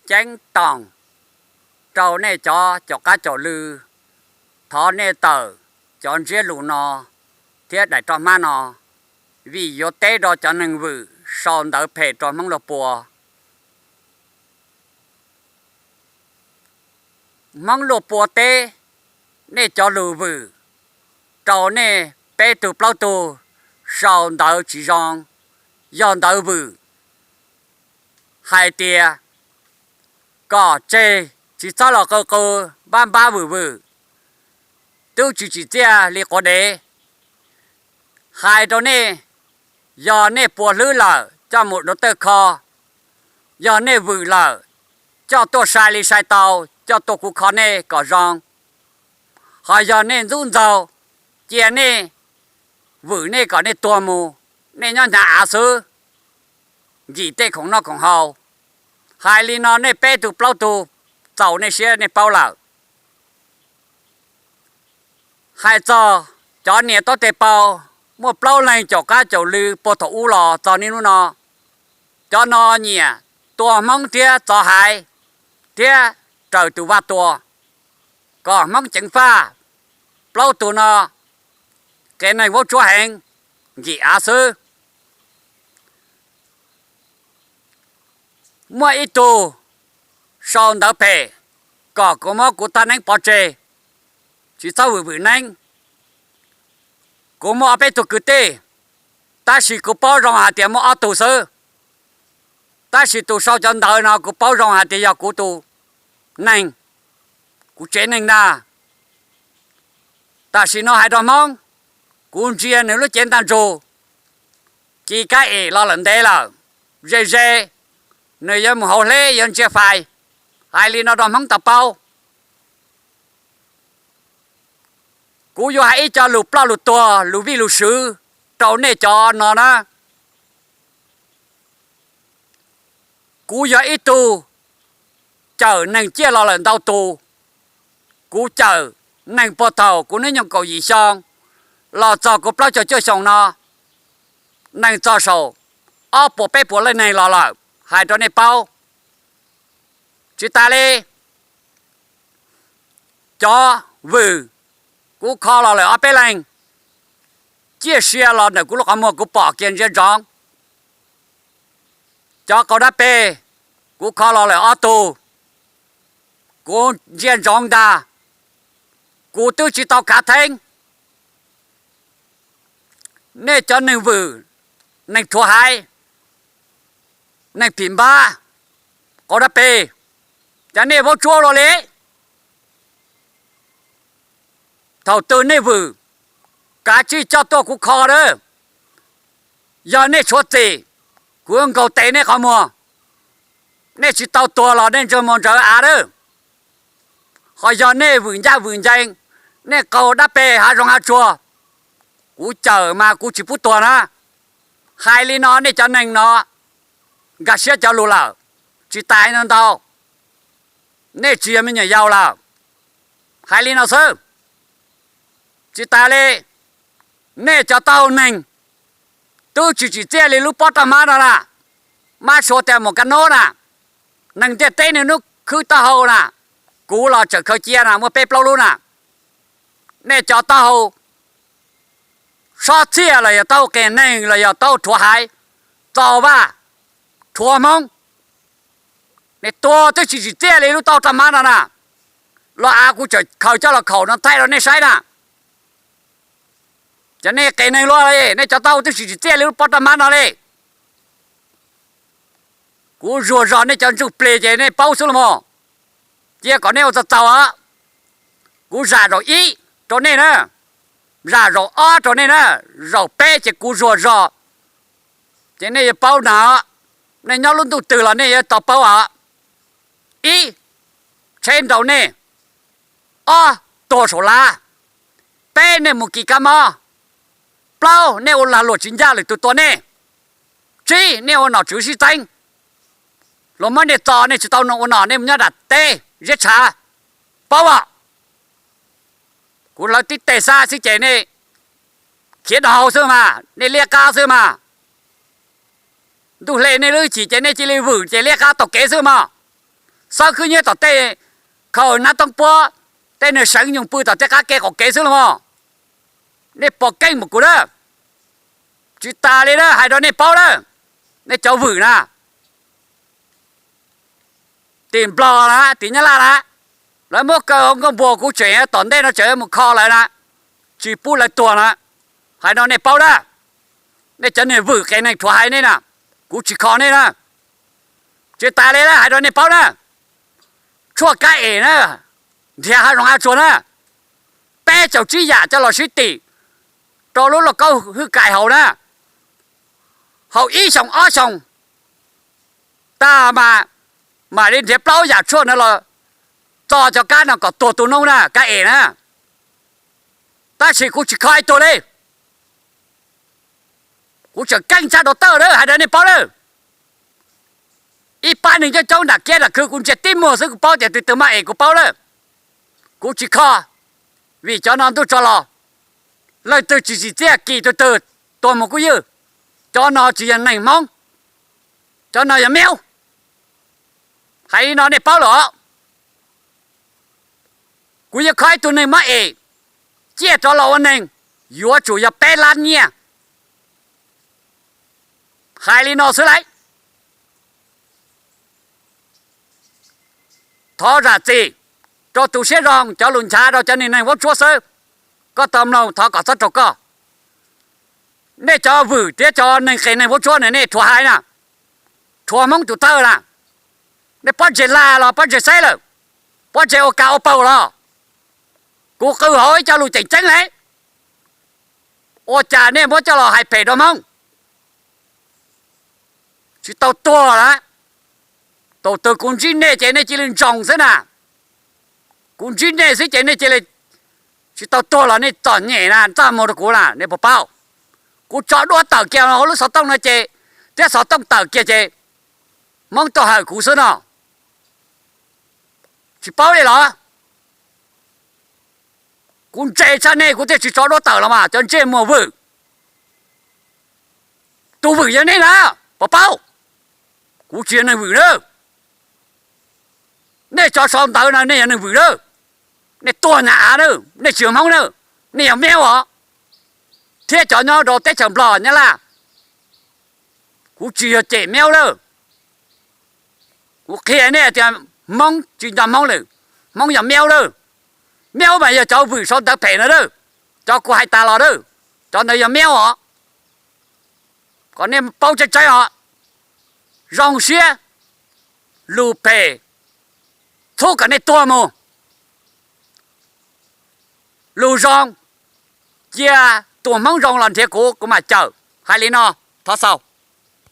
ceeb toom rau nej cov caum qab caum lw, thov nej tawm cov ntsiab lus no thiab daim roj hmab no, vim yuav teb rau cov neeg vwm sau ntawv phem rau Hmoob Luaj Pua. Hmoob Luaj Pua teb nej cov lus vwm rau nej peb tug plaub tug sau ntawv tsis zoo, yog ntawv vwm hais tias kom tseg, tsis txhob los qw qw npab npab vwm vwm, twb tsis tsim txiaj li quav dev. Hais rau nej, yog nej puas hlwb lawm coj mus rau tej kho, yog nej vwm lawm coj tuaj sai li sai tau, coj tuaj kuv kho nej kom zoo. Ho yog nej ntxub ntxaug, cia nej vwm nej kom nej tuag mus, nej nyob hnyav av xwb, nkim tej khoom noj khoom haus. Hais li no nej peb tug plaub tug txaus nej siab nej paub lawm. Hais txog cov niam tob tes paus, muaj plaub leeg caum qab caum lw puag thaum ub los txog niaj hnub no, cov no nyiam tua Hmoob thiab txo haiv thiab raws tus vaj tua, kom Hmoob ceev faj. Plaub tug no qias neeg vaub tsuab heev, nkim av xwb. Muaj ib tug sau ntawv phem kom kuv muab kuv thaj neeb pov tseg, tsis txhob vwm vwm neeb. Kuv muaj ob peb tug kwv tij, tab sis kuv paub zoo hais tias muaj ob tug xwb. Tab sis tus sau cov ntawv no kuv paub zoo hais tias yog kuv tus neeg, kuv tsev neeg ntag. Tam sim no hais rau Hmoob, kuv ntsia nws lub cev ntaj ntsug ci kab em los lawm ntev lawm, ze ze, nws yuav mus hauv hleb yuav ntsia fais. Hais li no rau Hmoob tau paub. Kuv yuav hais ib co lus ploj lus tuag lus vij lus swv rau nej cov no na. Kuv yog ib tug cawm neeg ciaj los lawm ntau tus. Kuv cawm neeg puag thaum kuv hnub nyoog kaum yim xyoo los txog kuv plaub caug cuaj xyoo no, neeg txog saum ob puas peb puas leej neeg los lawm, hais rau nej paub. Tsis tas li, cov vwm kuv kho los lawm ob peb leeg, ciaj sia los ntawm kuv lub qhov muag kuv pom kiag ntsia ntsoov. Cov qaug dab peg kuv kho los lawm ob tug, kuv ntsia ntsoov ntag, kuv twb tsis tau khav theeb. Nej cov neeg vwm, neeg rhuav haiv, neeg phim npab, qaug dab peg, cas nej vaub tsuab ua luaj li? Thaum twg nej vwm, kav tsij coj tuaj kuv kho na. Yog nej tshuav txim, kuv yuav nkaug tes nej qhov muag. Nej tsis tau tuag los nej ntsej muag ntsawv av na. Ho yog nej vwm ncaj vwm ncees, nej qaug dab peg hav zoov hav tsuag, kuv cawm mas kuv tsis pub tuag na. Hais li no nej cov neeg no nkag siab cov lus lawm, tsis tas no ntau, nej tsis yog me nyuam yaus lawm. Hais li no xwb, tsis tas li, nej cov taub hau neeg twb tsis tsim txiaj li lub pob roj hmab no na, mab sua tias mus kab nub na, neeg ntiaj teb niaj hnub khwb taub hau na, kuv los tseem khaws cia na muaj peb plaub lub na. Nej cov taub hau sob txhiaj los yog taub hau qias neeg los yog taub hau rhuav haiv, txo vaj, rhuav Hmoob, nej tuag twb tsis tsim txiaj li lub taub hau roj hmab no na, los av kuv tseem khaws coj los khaum no thaij rau nej saib na. Cov nej qias neeg luaj li, nej cov taub hau twb tsis tsim txiaj li lub pob roj hmab no li. Kuv zuag zog nej cov ntsuj plig ces nej paub xwb los mas, cia kom nej ua txaus txaus os. Kuv zam zaum ib rau nej na, zam zaum ob rau nej na, zaum peb ces kuv zuag zog, ces nej yuav paub na. Nej nyob lub ntuj twg los nej yuav tau paub os. Ib, tsheb nrau nej. Ob, tuag saum lav. Peb, nej mus kis kab mob. Plaub, nej ua lag luam tsis ncaj lwm tus tua nej. Tsib, nej ua nom tswv sib txeeb, luag muab nej txo nej tsis tau ua nom nej mus nyob nram teb ziab tshav. Paub os. Kuv hlawv tib teg xab xwb ces nej khiav dhau hau xwb mas, nej liab qab xwb mas. Ntuj hle nej lub chim ces nej cia li vwm ces liab qab taug kev xwb mog. txawb khwb nyiab tom tej khaus nab toob puab, tej neeg seev nyoog pw tom tej qab ke qaum kev xwb los mas. Nej pom keej mus kuv na, tsis tas li na, hais rau nej paub na, nej cov vwm na, tim Nplog na, tim Nyab Laj na, lawv muab kaw hauv nkuaj npua, kuv tseem tom ntej no tseem mus kho lawv na, tsis pub lawv tuag na, hais rau nej paub na. Nej cov neeg vwm qias neeg rhuav hais nej na, kuv tsis kho nej na. Tsis tas li na, hais rau nej paub na, tshuaj kab es na, nrhiav hav zoov hav tsuag na, peb caug tsib yam coj los sib tim rau lub lauj kaub hwj kais haus na, haus ib xyoos ob xyoos tag mas mam li nrhiav plaub yam tshuaj no los txo cov kab no kom tuag tu noob na, kab es na. Tab sis kuv tsis kho ib tug li. Kuv tseem keej tshaj rau tawj na, hais rau nej paub lawm. Ib pab neeg coob coob nram kiab nram khw kuv ntsia tib muag xwb kuv paub tias tus twg maj es kuv paub lawm. Kuv tsis kho, vim cov no ntuj tso los, leej twg tsis tsim txiaj kis tus twg tuag mus kuj ywj. Cov no tsis yog neeg Hmoob, cov no yog miaub. Hais li no nej paub lawm os. Kuv yuav kho ib tug neeg maj es ciaj rov los ua neeg, yuav tsum yog peb lab nyiaj. Hais li no xwb lauj. Thov zam txim rau tus siab zoo, cov lus nchav rau cov neeg neeg vuab tsuab xwb. Koj tau mloog thov kom txhob raug koj. Nej cov vwm thiab cov neeg qias neeg vuab tsuab na, nej rhuav hais na, rhuav Hmoob tus thawj na, nej pob ntseg lag los pob ntseg xeb lawm, pob ntseg ua kag ua paug los, kuv qw hauv ib co lus tseem ceeb li. Ua cas nej muab coj los hais phem rau Hmoob? Tsis tau tuag lawm. Tus twg kuv ntsib nej ces nej cia li ntsoos xwb na. Kuv ntsib nej xwb ces nej cia li, tsis tau tuag los nej txom nyem na, txaj muag rau kuv na, nej puas paub? Kuv tso duab tawm kiag hauv lub xov tooj no ces, thiab xov tooj tawm kiag ces Hmoob tuaj hawm kuv xwb no. Tsis paub li los? Kuv ntse tshaj nej kuv thiaj tsis tso duab tawm los mas, cov ntsej muag vwm. Tus vwm yog nej na, puas paub? Kuv tsis yog neeg vwm na. Nej tso sau ntawv no nej yog neeg vwm na. Nej tuag nyab av na, nej tsis yog Hmoob na, nej yog miaub os. Thiab cov nyob rau teb chaws Nplog Nyab Laj, kuv tsis yog cem miaub lawm. Kuv qhia nej tias Hmoob tsis nco Hmoob lawm, Hmoob yog miaub lawm. Miaub mas yog cov vwm sau ntawv phem na lawm, cov kuv hais tas los lawm, cov ntawd yog miaub os. Kom nej paub tseeb tseeb os. Zoo siab, lus phem txhub kom nej tuag mus. Lus zoo, cia tus Hmoob zoo los nrhiav kuv, kuv mam cawm. Hais li no, thov xaus.